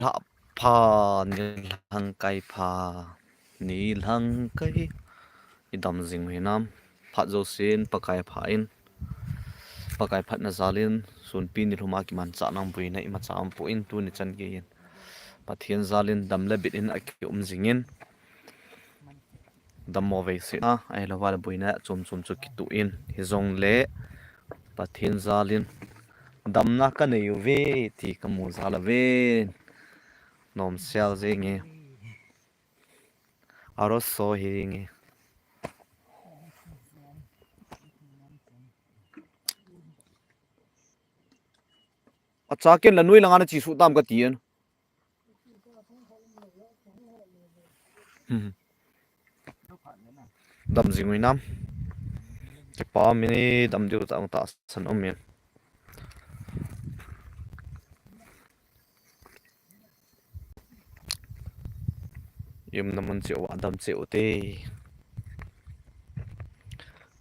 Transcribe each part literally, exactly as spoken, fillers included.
Nilhah pha, nilhang kai pha, nilhang kai. I dam jing u hinam? Phat jousen Pakai pha in, Pakai phatna jal in, sunpi nilhum a kimanchah nang boina imacha um poi, tuni chan gei in Pathen jal in dam le bit in akium jing in, dammo veise a, ahilou vale boina chom chom chu kituh in, hijongle Pathen jal in damna kanei uve ti kamu jal a ve. Nom sel jing e. Aro so hi nge. Acha ken la nui langa na chi su tam ka ti an. Hmm. Dam jing u hinam? Kipa mini dam diu ta ta san um in. Iumna mun cheh uva dam cheh u te.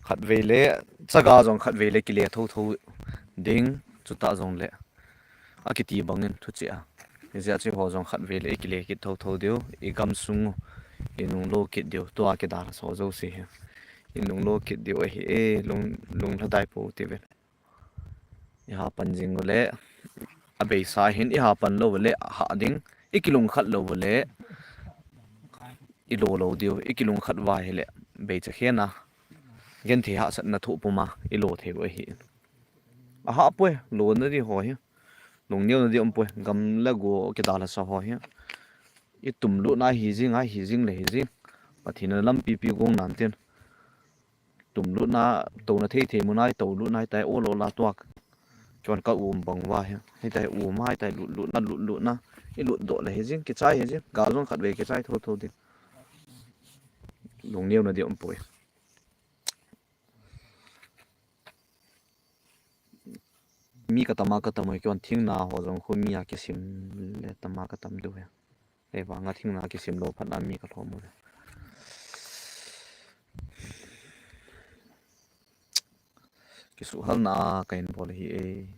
Khatvei le, chaga jong khatvei le kile thotho ding, chuta jongle akiti bangin thucheh a. Hijeh chun eiho jong khatvei le ikile kit thotho diu, igam sung u inunglo kit diu, tua kidalha so jouse hi inunglo kit diu ahi e, lung, lunglhadai pou tivin. Ihapan jing ule, abeisa hin ihapan lou ule, ahah ding, ikilungkhat lou ule, ilo lou diu, ikilungkhat uva ahile, beicha khen a, genthei hahsatna thoh puma, ilo thei u ahi. Ahah poi, lona di ho hi, lungneo na di um poi, gam le go kidalhasa ho hi. Itum lutna hi jing, ahi jing le hi jing. Pathen in lampi pi gong nan tin. Tum lutna, touna thei thei muna itou lutna hitia ol ol a tuak. Chun ka um bang uva hi. Hitia um a, hitia lut lutna, lut lutna. Ilut doh le hi jing, kichai hi jing. Gal jong khatvei kichai thotho ding. Lungneo na di um poi. Mi katam a katam u, keiman thingna ho jong khu mi a kisim le tam a katam diu hi. Ahivanga thingna kisim lou phat a mi kalhom u hi. Kisuhhalna kahin bol ahi e.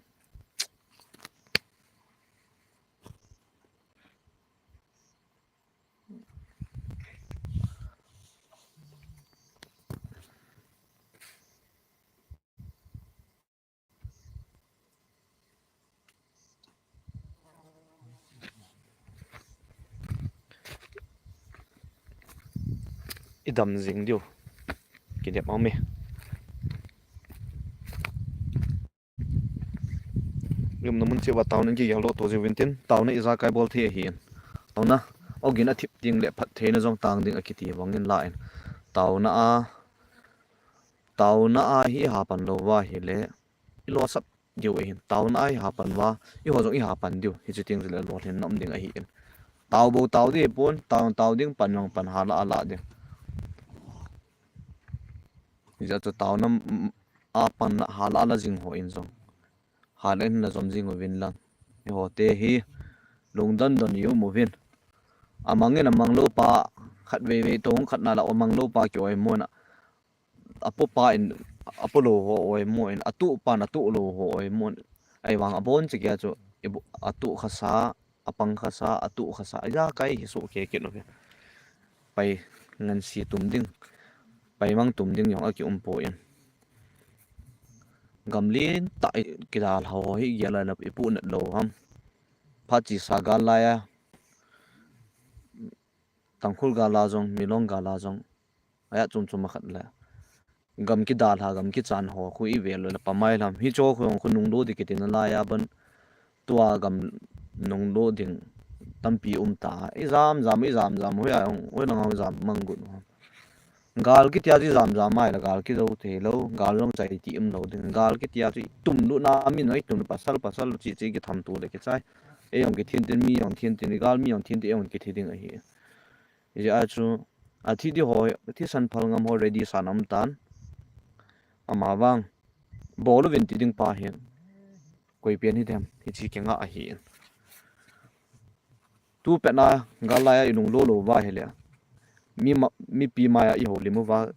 Idam jing diu. Kidep aume. Iumna mun cheh uva taona kigel doh to jiuvin tin, taona ijakai bol thei ahin. Taona, ogin athip ding le phattheina jong tang ding akiti bangin la in. Taona a, taona a hi ihapan lou uva ahile, ilosap diu ahin. Taona a ihapan uva, eiho jong ihapan diu. Hiche teng jeh le lolhinna um ding ahin. Tao bou tao ding pon, tao, tao ding pan jong pan hala ala ding. Hijeh chun taona, mm, a pan hala ala jing ho in jong. Hala in na jom jing uvin lang. Eiho te hi lungdon don ium uvin. Amang in amang lou pa khatvei vei tohung khat na la amang lou pa ki oimo na. Apo pa in, apo lou ho oimo in, atuh pan atuh lou ho oimo in. Ahivang abon cheh kei a chu, ibu-, atuh khasa, apang khasa, atuh khasa, ijakai hi soh kei kit uve. Pai ngansi tum ding, pai mang tum ding jong akium poi. Gam lentah kidalha ho hi gel a la ipuhnat lou ham. Phat chesa gal lai a, Tangkhul gal a jong, Milong gal a jong, aya chom chom a khat le. Gam kidalha, gam kichan ho khu ivel le pamai lam. Hicho khu jong khu nunglo ding kiti nalai a ban. Tua gam nunglo ding tampi um ta. Ijam jam, ijam jam, hoiya jong, hoi langa jam mang got u. Gal kitia chu ijam jam mai le gal kijou thei lou, gal jong chai ti um lou ding. Gal kitia chu itum lutna min jong itum pasal pasal cheh cheh kitham tu le kichai. Ei jong kithin tin, mi jong thin tin, gal mi jong thin tin, ei jong kithi ding ahi. Hijeh a chu, athi di ho, thisan phal ngam ho ready sa na um tan. Amavang, bol uvin ti ding pa hi. Koi pen hi dem, hiche kinga ahi. Tu pet na, gal lai a ilunglo lou uva ahile. Mi ma, mipi mai a ihoulim uva.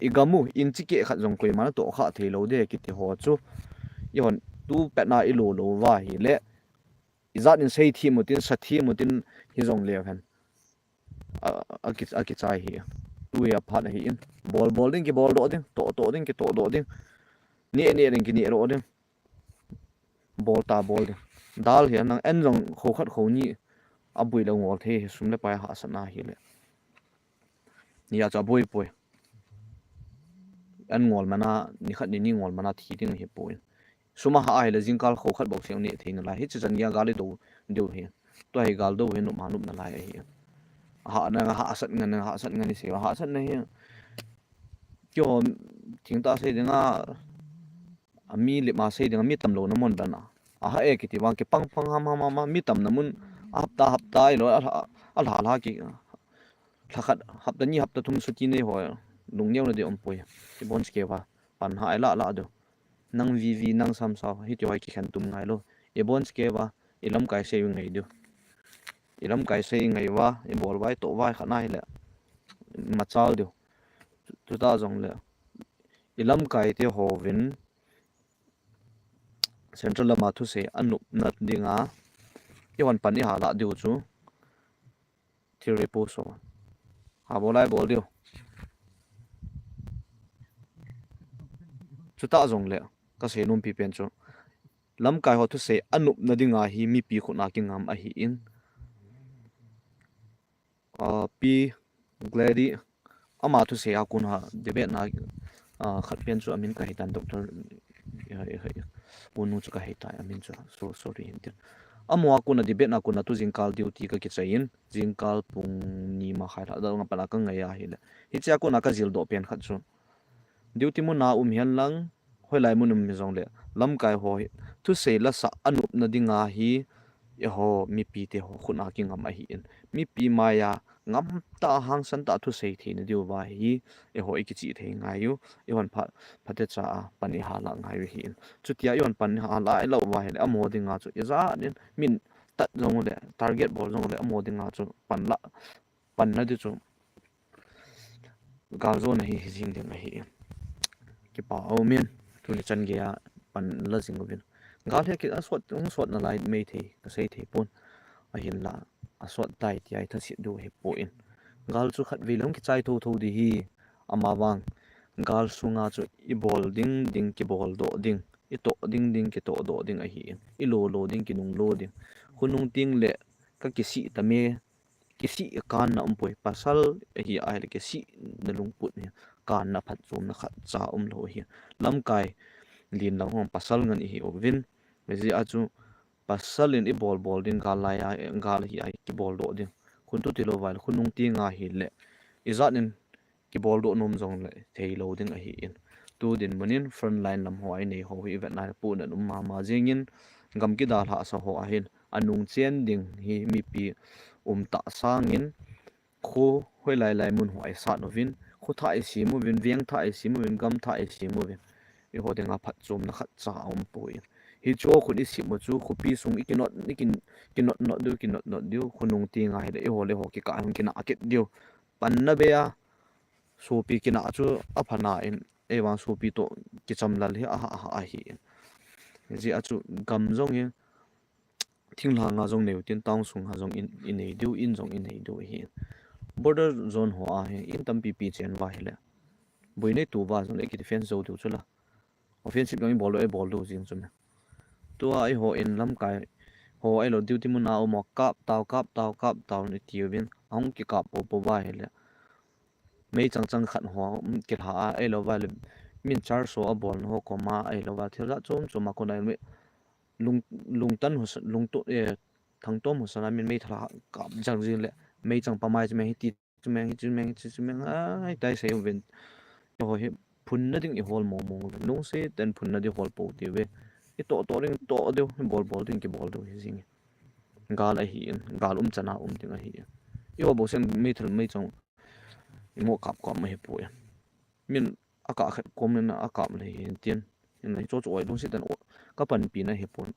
Igam u, inch keh khat jong koima natoh kha thei lou ding kiti ho chu. Ihon, tu pet na ilo lou uva ahile. ijat in sei thim utin, sa thim utin, hijongleu hen. A, a ki, a kichai hi. Tu hi aphat ahi in. Bol, bol ding, kibol doh ding, toh, toh ding, kitoh doh ding. Neh, neh ding, kineh doh ding. Bol ta, bol ding. Dal hi nang en jong kho khat kho ni abui le ngol thei hi sum le pai hahsatna hi le. Ni a cha bui pui. En ngol mana, ni khat ni ni ngol mana thi ding hi pui. Sum a ha ai le jingkal kho khat bou seng neh thei nalai. Hichi chan gei a gal i do diu hi. Tua hi gal do hi nop ma nop nalai ahi. Hahna, hahsat ngen, hahsat ngen i sei, hahsatna hi. Kio thing ta sei ding a, a mi le ma sei ding a mi tam lo na mun dan a. A ha e kiti vang kipang pang ham ham ham, mi tam na mun a hapta hapta i lo a, a la la ki. Lha khat, hapta ni, hapta thum suti nei ho, lungneo na di om pui. Kibon chike va, pan ha ai la la do. Nang vivi, nang samsau, hiti ho kikhen tum ngai lo. I bon chike va, i lamkai sei ngai do. I lamkai sei ngai va, i bol vai, toh vai khat na hi le. Machal do. Tu, tuta jong le. I lamkai te ho vin, Central lama thusei a nopna dinga, i hon pan i ha la diu chu. Thil ri pu so. Ha bol ai bol diu. Chuta jong le, ka sei nom pi pen chu. Lamkai ho thusei a nopna dinga hi mipi khut a kingam ahi in. Ah, Pi Glady, ama thusei a kon ha, debate na, ah, khat pen chu amin ka hei tan, Doctor, eh, eh, eh, Pu nu chu ka hei tai, amin chu, so, sorry, hin tin. Amaho a kon a debate na kon a tu jingkal duty ka kichai in, jingkal pung ni ma khai lha, dal nga pana ka ngai a hi le. Hiche a kon a ka jil doh pen khat chu. Duty mun a um hihen lang, hoilai mun um hi jong le, lamkai ho hi, thusei la sa a nopna dinga hi, eiho mipi te ho khut a kingam ahi in. Mipi mai a ngam ta hangsan ta thusei theina diu va hi, eiho i kichih thei ngai u, i hon pha, phatecha a pan i ha la ngai u hi in. Chutia i hon pan i ha la i lo va hi le, amaho dinga chu i ja nin, min tat jong le, target bol jong le, amaho dinga chu pan la, panna di chu gal jona hi, hi jing ding ahi. Kipa a um in, tuni chan gei a pan la jing uvin. Gal hi ki a sot, hung sot nalai mei thei, ka sei thei pon. Ahin la, a sot tai ti ai tha sit diu hi poi. Gal chu khat vei le hung kichai tho tho di hi, ama vang. Gal sunga chu i bol ding ding, kibol doh ding, i toh ding ding, kitoh doh ding ahi in. I lo lo ding, kinung lo ding. Khonung teng le ka kisih ta me, kisih kanna um poi, pasal ahi a ahile kisihna lungput hi, kanna phatchomna khatcha um lou hi. Lamkai len lang hon pasal ngen ihi uvin, hijeh a chu pasal in i bol bol ding gal lai a, gal ahi a kibol doh ding. Khun tu ti lou vai le, khonung teng a hile, ijat in kibol doh nom jong le thei lou ding ahi in. Tu dinmun in front line lam ho a i nei ho hi i vet na le puhna um mama jing in, gam kidalhah sa ho a hin, a nung chen ding hi mipi um tah sangin, kho hoilai lai mun ho a i sat uvin, kho thah i sem uvin, veng thah i sem uvin, gam thah i sem uvin, eiho dinga phatchomna khatcha a um poi. Hichu khun i sem u chu, khopi sung i kinot, i kin, kinot not diu, kinot not diu, khonung teng a hile, eiho le eiho kikah hung kinah kit diu. Panna bei a, sopi kinah chu a phana in, ei vang sopi toh kicham lal hi a ha, a ha, ahi in. Hijeh a chu gam jong in, thinglhang a jong nei u tin, town sung a jong in, i nei diu, in jong i nei diu ahi in. Border zone ho a hi, in tampi pi chen uva hile. Boi nei tu uva jong le ki defense jou diu chu la. Offensive jong i bol diu, i bol diu jing chu me. Tua eiho in lamkai ho, ei lo duty mun a um ho, kap tau, kap tau, kap tau ni ti uvin, a hung kikap po po uva hile. Meichang chang khat ho, um, kilha a, ei lo uva le, min char so a bolna ho koma, ei lo uva thil jat chom chom a kona mi lung, lungtan ho sa, lungto, eh, thangtom ho sa na min mei thala kap jang jing le, meichang pa mai chu mei hiti, chu mei hi, chu mei hi, chu, chu mei ai tai sei uvin. Eiho hi phunna ding i hol mong mong uvin. Lungset in phunna ding hol pou ti uve. I toh toh ding toh diu, i bol bol ding kibol diu hi jing. Gal ahi in, gal um chan a um ding ahi in. Eiho bou sen meithal meichang i mo kap kap ma hi poi. Min a kah khat kom in a kap le hin tin. Hin lai chu chu oi lungset in o, ka panpi na hi pon.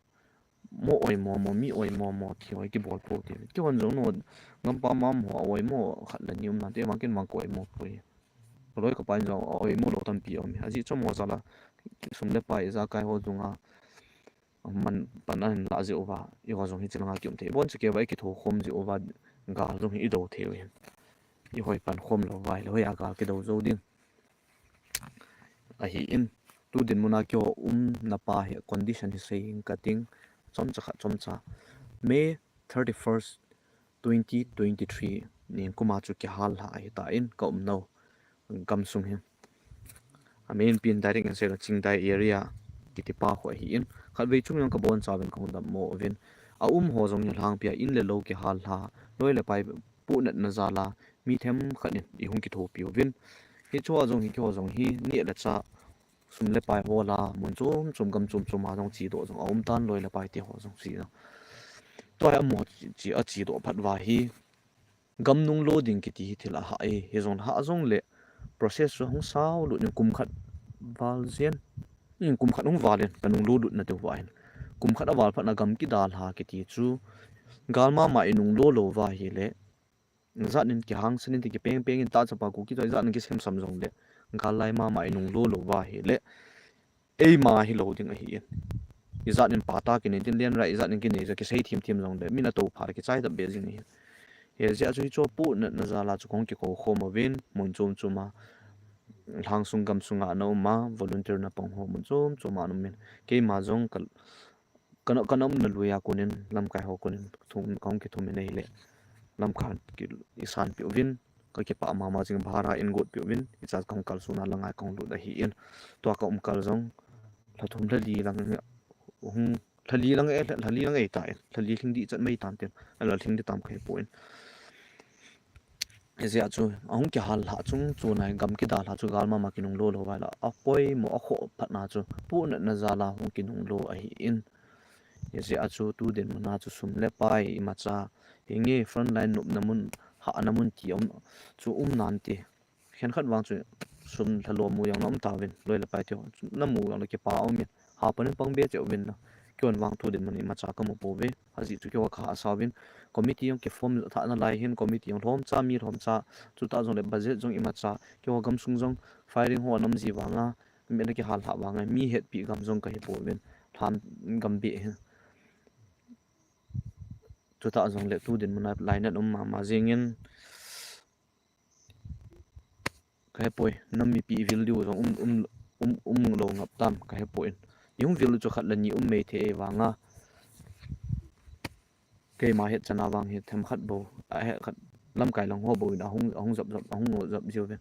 Mo oi mo mo, mi oi mo mo, ti oi kibol pou ti. Kihon jong no, gampa ma mo, oi mo khat le ni um nante, vang ken vang ka oi mo poi. Ka loi ka pai jong, oi mo lou tampi um. Ajeh chu mo jal a, sum le pai ijakai ho jong a, man pan ahin lah jeh uva, eiho jong hiche langa kium thei. Ibonchauva ikitho khom jeh uva, gal jong hi ido thei u hin. Ihoi pan khom lou uva ahile, hoiya gal kido jou ding. Ahin, tu dinmuna keiho umna pa hi condition hi sei inge kating, chomcha khat chomcha. May thirty-first, twenty twenty-three, nikum a chu kihal lha ahitan, ka umnau gamsung hi. Amin pen direct in seilou, Chingdai area kiti pa khu ahin. Khatvei chung jong kabonchauvin kahung dammo uvin. Aum ho jong hi lhangpia in le lou kihal lha, loi le pai puhnatna jal a, mi themkhat in eihung kithopi uvin. Hichu a jong hi, keiho jong hi, neh le chah, sum le pai hol a, mun chom chom, gam chom chom a jong chedoh jong aum tan, loi le pai te ho jong che jong. Tua hi amaho che, che, achedoh phat uva hi, gam nunglo ding kiti hi thil ahah e, hijong hah jongle process chu hung sao lut in kum khat val jen. In kum khat hung val in ka nunglo lut na diu ahin. Kum khat aval phat na gam kidalha kiti chu gal mama inunglo lou uva ahile, ijat in kihangsan in ti kipeng peng in ta chapa Kuki toh ijat in kisem sam jongle, gal lai mama inunglo lou uva ahile, eima hilou ding ahin. Ijat in pata kinei tin, lian rai ijat in kinei jong kisei thim thim jongle, min ato pha kichai tah be jing ahin. Hijeh a chu hichu puhnatna jal a chu kahung kikou khom uvin, mun chom chom a, lhang sung gam sunga ana um a, volunteer na pang ho mun chom chom a ana um in. Keima jong ka, kana, kana umna lui a konin, lamkai ho konin, thum, kahung kithum in ahile, lamkai ki, isanpeh uvin, kakipah mama jing, bhara in gotpeh uvin, hicha kahung kalson a langa kahung lut ahin. Tua ka um kal jong, lha thum lha li lang, hung, lha li lang e, lha li lang e tai, lha li lhing ding chat mai tan tin, ala lhing ding tam kahe pon. Hijeh a chu, ahung kihal lha chung chun ahi, gam kidalha chu gal mama kinunglo lou uva ahile, apoimo akhoh phat na chu, puhnatna jal a hung kinunglo ahin. Hijeh a chu tu dinmun a chu sum le pai imacha, hinge frontline nopna mun, hahna mun ti um, chu um nante. Khenkhat vang chu sum lha lom mu jong na um tauvin, loi le pai te ho chu na mu jongle kipa um in, ha pan in pang be cheh uvin na. Keihon vang tu dinmun imacha kamu pouve. Ajeh chu keiho kahahsa uvin, committee jong kiform thah nalai hin, committee jong lhomcha, mi lhomcha, chutah jongle budget jong imacha, keiho gamsung jong firing ho ana um ji vanga, mi ana kihal lha vanga, mi hetpi gam jong kahi pouvin, lhan gam beh hin. Chutah jongle tu dinmun a lainat um mama jingin, kahepoi, nam mipi ivil diu jong um, um, um, um lou ngap tam, kahepoi. Ihung vil chu khat le ni um mai thei vanga, keima hetchan a vang hi themkhat bou, ahe khat lamkai lang ho bou in ahung, ahung jap jap, ahung jap jiuve.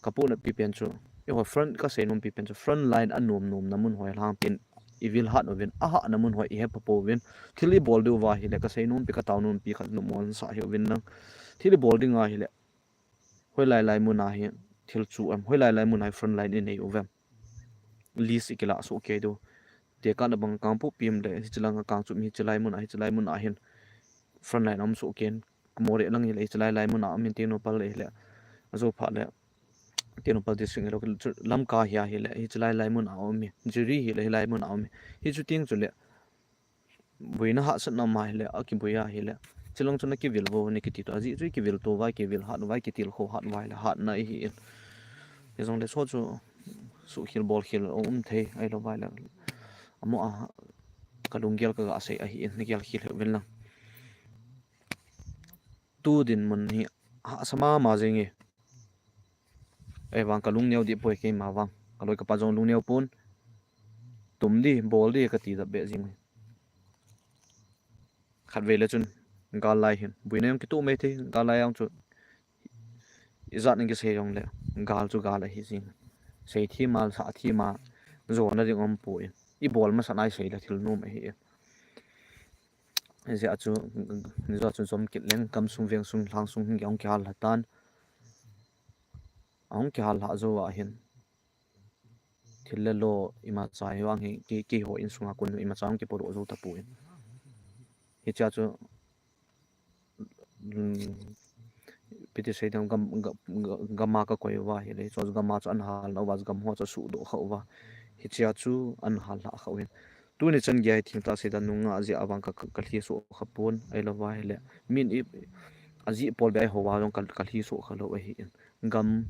Kapohnatpi pen chu, eiho front, kasei nompi pen chu, front line anom nomna mun hoi lhang tin, ivil hat uvin, ahahna mun hoi ihe pha pouvin, thil ibol diu va ahile, kasei nompi, katao nompi khat nommo sa hiuvin lang. Thil ibol ding ahile, hoilai lai mun a hi thil chu em, hoilai lai mun a hi front line inei uvem. List ikilah soh kei diu. Tekahna bang Kangpokpi um le, hiche langa Kangchup, hiche lai mun a, hiche lai mun a hin front line um soh kei in, Moreh lang hile, hiche lai lai mun a um in, Tengnoupal le hile, ajo phat le, Tengnoupal district hile, Lamka hi ahile, hiche lai lai mun a um in, Jiri hile, hilai mun a um in. Hichu teng chule, boina hahsatna um ahile, akiboi ahile, chulong chu nakivil vo, nakiti to, ajeh chu ikivil to uva, ikivil hat uva, ikitilkhou hat uva ahile, hatna ihi in. Hijongle chu chu, suhkhel bolkhel um thei, ahilou va ahile, amo a, kalunggel kaga sei ahi in, nagel khel hih uvin lang. Tu dinmun hi hahsa mama jenge. Ahivang kalungneo deh poi keima vang. Kaloi kapat jong lungneo pon. Tum di, bol di kati dap beh jing. Khatvei le chun gal lai hin, boina jong kitoh mai thei, gal lai jong chu ijat in kisei jongle, gal chu gal ahi jing. Sei thim a, sah thim a, jona ding umpoi. Ibol masat a isei le thil nom ahi. Hijeh a chu, hijeh a chu jom kit leng, gamsung, vengsung, lhangsung hin ahung kihal lha tan. Ahung kihal lhah jou a hin, thil le lo imacha hi vang hi, kei, keiho insunga kon imacha hung kipodoh jou tapon. Hichea chu, um, ipi ti sei ding, gam, gam, gam, gam a kakoi uva ahile, chu gam a chu ahin halna uva, gam ho chu asuhdoh kha uva. Hichea chu ahin hal lhah kha uvin. Tuni chan geiya hi thengtah seidan nunga jeh a vang ka, ka, kalhi soh kha pon, ahilouva ahile, min i, ajeh pol beh a ihouva jong ka, kalhi soh kha lou ahin. Gam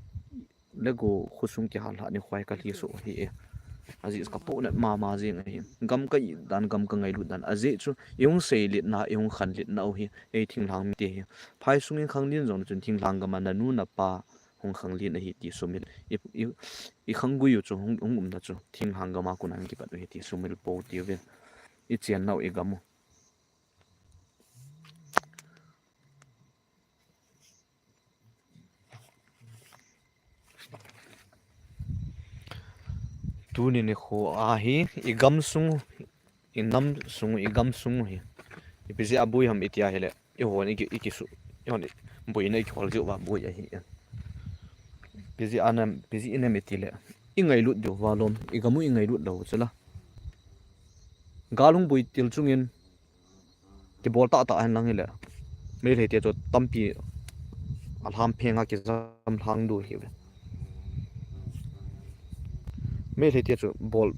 le go khosung kihal lhah nikho a kalhi soh ahi e. Ajeh chu ka pohnat mama jing ahi. Gam ka it dan, gam ka ngailut dan. Ajeh chu i hung seiletna, i hung khanletna u hi, ei thinglhang mite hi. Phai sungin khanglen jong chun thinglhang gam a na nu na pa hung khanglen ahi ti sumil. I, i, i khanggui u chu hung, hung umna chu thinglhang gam a kona hung kipat u ahi ti sumil pou tiu ve. I chennau i gam u. Tuni nikho a hi, i gam sung, i nam sung, i gam sung hi. Ipi jeh a boi ham i ti a hile, i hon i ki, i kisu, i hon i, boina i kihol jeh uva boi ahi. Ipi jeh a nam, ipi jeh inem i ti le, i ngailut diu va lom, i gam u i ngailut lou chu la. Gal hung boi til chungin, kibol tahtah hen lang hile, Meitei te chu tampi a lham phenga kijam lhang du hi ve. Meitei te chu bol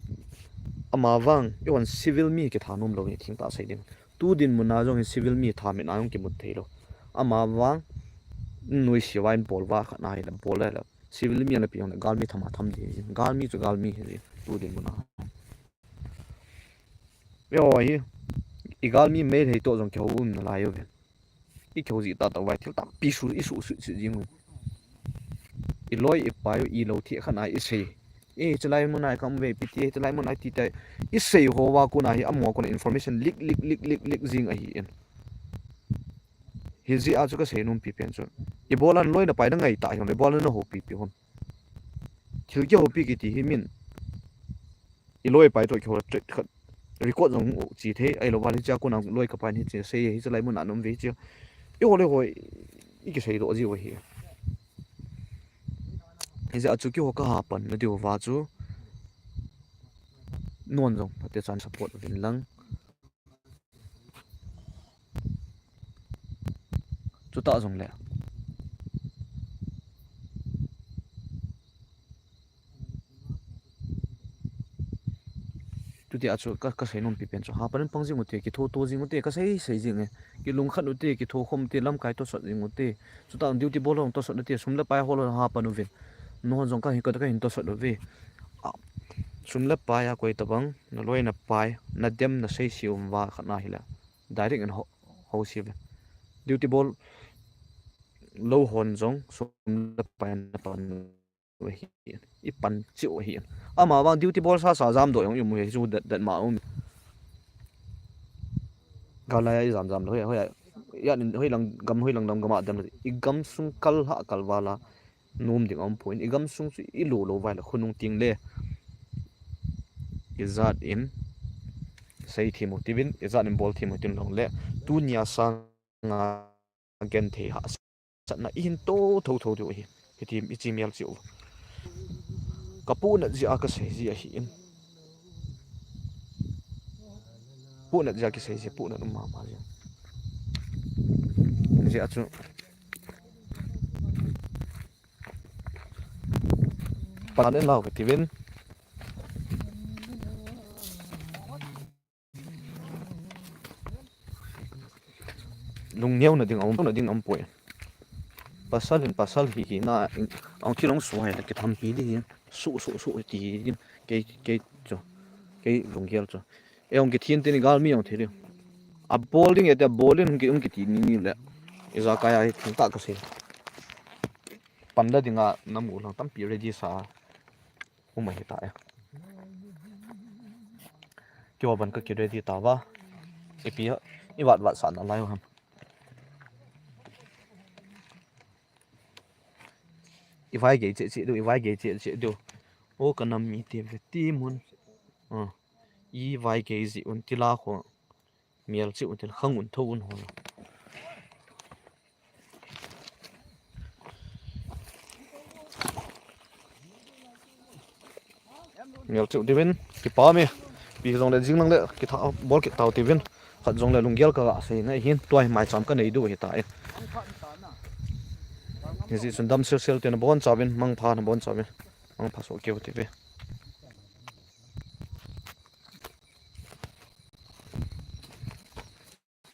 ama vang, i hon civil mi kitha nom lou hi thengtah sei ding. Tu dinmun a jong hi civil mi thamin a jong kimu thei lou. Ama vang, nuisat a in bol va khat na hile, bol le le. Civil mi ana pi jong le, galmi thama tham di. Galmi chu galmi hi, tu dinmun a. Ve ho hi, i galmi Meitei toh jong kihou um nalai u ve. I kihou jeh tahtah uva thil tampi su, i su, su, su jing u. I loi, i pai u, i lou thei khat na i sei. E, chulai mun a i kam ve, ipi ti, chulai mun a i ti tai. I sei ho va kona hi, amaho kona information leak, leak, leak, leak, leak jing ahi in. Hijeh a chu ka sei nom pi pen chu. I bol a na loi na pai na ngai ta hi, i bol a na houpi pi hon. Thil kihoupi kiti hi min. I loi pai toh kihou le khat record jong u chi thei, ahilou vale hiche a kona loi ka pai hiche sei, hiche lai mun a na um ve hiche. I hou le hou, i kisei doh jiu ahi. Hijeh a chu kihou ka hapan na diu va chu. Non jong, phatechan support uvin lang. Chutah jong le. Chuti a chu ka, ka sei nom pi pen chu. Hapan in pang jing u te, kitho to jing u te, ka sei, sei jing e. Kilungkhat u te, kitho khom u te, lamkai tosot jing u te. Chutah duty bol ho tosot u te, sum le pai hol ho hapan uvin. Nahon jong ka hin, ka, ka hin tosot uve. A, sum le pai a koi tabang, na loi na pai, na dem na sei si um va khat na hile. Direct in ho, ho si ve. Duty bol lou hon jong, sum le pai na pan u ahi. I pan cheh u ahi. Ama vang duty bol sasa jam doh jong i um u ahi chu dat, dat ma um. Galai a i jam jam lou, hoi, hoi, ya nin, hoi lang gam, hoi lang dam gam a dem lou. I gam sung kal ha kal vala. Nom ding a um poi. I gam sung chu i lo lou vai le khonung ting le. I jat in sei thim u tivin, i jat in bol thim u tin long le. Tunia sanga genthei hahsatna i hin to tho tho diu ahi. Hiti i chi mial cheh u. Ka pohnat jeh a ka sei ji ahi in. Pohnat jeh a kisei ji, pohnat um mama ji. Jeh a chu. Pan in lau ka tivin. Lungneo na ding a um, na ding a um poi. Pasal in pasal hi hi na, in, ang thil ong suai la kithampi di hi. Su, su, su ti di. Kei, kei chu. Kei lunggel chu. E ong kithin tin galmi ong thil. A bol ding e te bol in ong ki, ong kiti ni ni le. Ijakai a hi thil tah ka sei. Pan la ding a namu lang tampi ready sa. Um ahi ta e. Kio ban ka ki ready ta va. Ipi i vat vat sa na lai u ham. I vai gei cheh cheh diu, i vai gei cheh cheh diu. O ka nam mite ve ti mun. A. I vai gei ji un ti la kho. Mial cheh un ti la khang un tho un ho. Mial cheh diuvin, kipa me. Ipi jong le jing lang le, kitha bol kit tau tivin. Khat jong le lunggel ka ga sei na hin, tua hi maicham ka nei diu ahi ta e. Hijeh chun dam sel sel te na bon chauvin, mangpha na bon chauvin. Mangpha soh keu tive.